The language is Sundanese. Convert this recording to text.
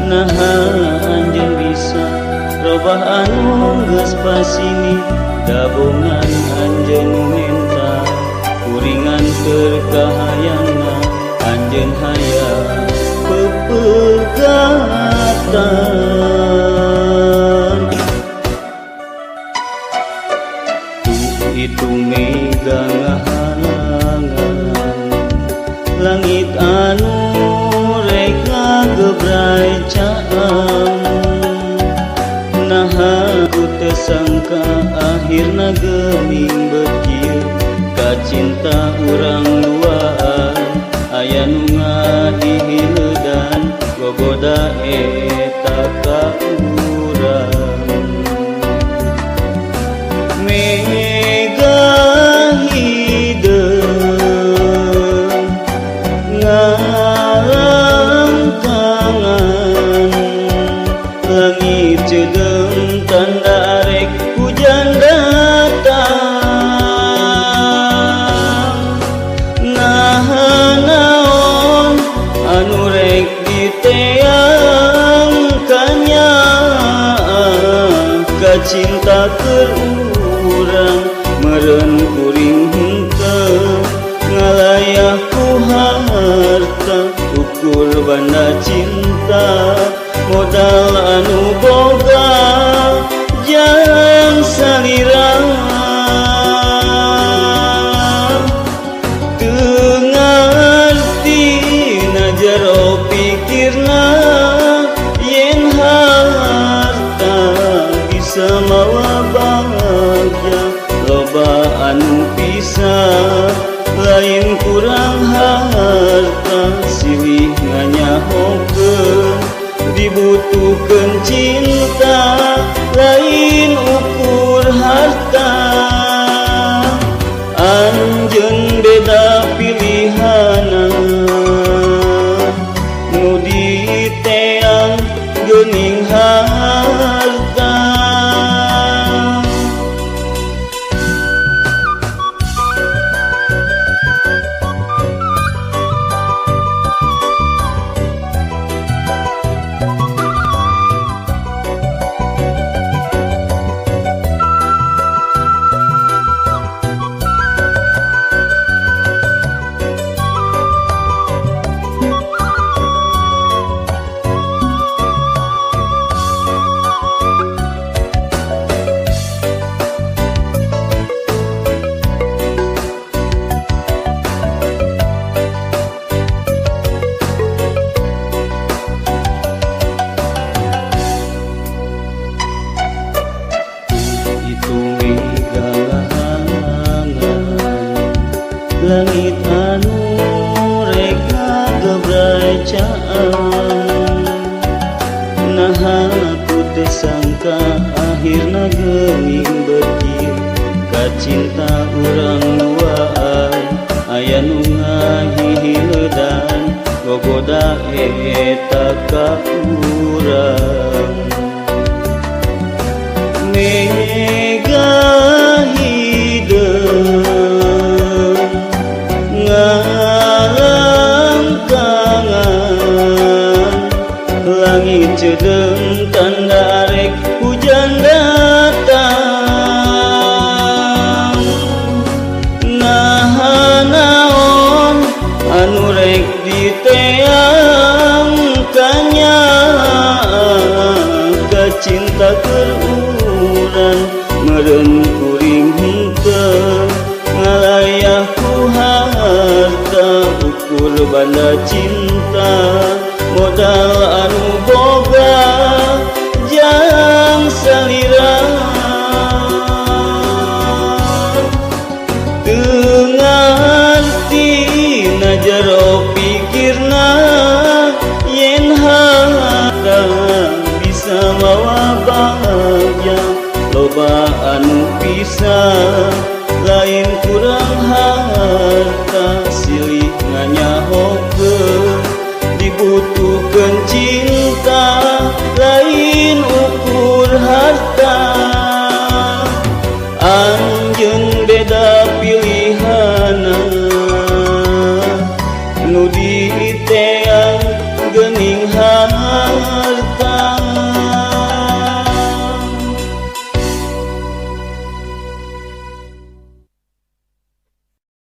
Naha anjeun bisa robah anu geus pasini? Dabongan anjeun menta kuring nganter ka hayangna anjeun, hayang pepegatan. Tuh itu mega ngahalangan langit anu rek ngagebray caang. Naha ku teu sangka akhirna geuning bet kieu kacinta urang duaan. Aya nu ngahihileudan gogoda eta ka urang. Mega hideung ngalangkangan, langit ceudeum tanda arek hujan datang. Naha naon anu rek diteang kanyaah kacinta keur urang? Meureun kuring henteu ngalayah ku harta, ukur banda cinta modal anu boga jang salira. Teu ngarti na jero pikirna yen harta bisa mawa bahagia, loba anu pisah lain kurang harta, silih nganyahokeun. Dibutuhkeun cinta, lain ukur harta. Anjeun beda pilihana, nu diteang geuning harta. Itu mega ngahalangan langit anu rek ngagebray caang. Naha ku teu sangka akhirna geuning bet kieu kacinta urang duaan. Aya nu ngahihileudan gogoda eta ka urang. Mega hideung ngalangkangan, langit ceudeum tanda arek hujan datang. Naha naon anu rek diteang kanyaah kacinta keur urang? Meureun kuring henteu ngalayah ku harta, ukur banda cinta modal anu boga jang salira. Teu ngarti na jero pikirna yen harta bisa mawa bahagia, loba anu pisah lain kurang harta, silih nganyahokeun. Dibutuhkeun cinta, lain ukur harta. Anjeun beda pilihana, nu diteang geuning harta.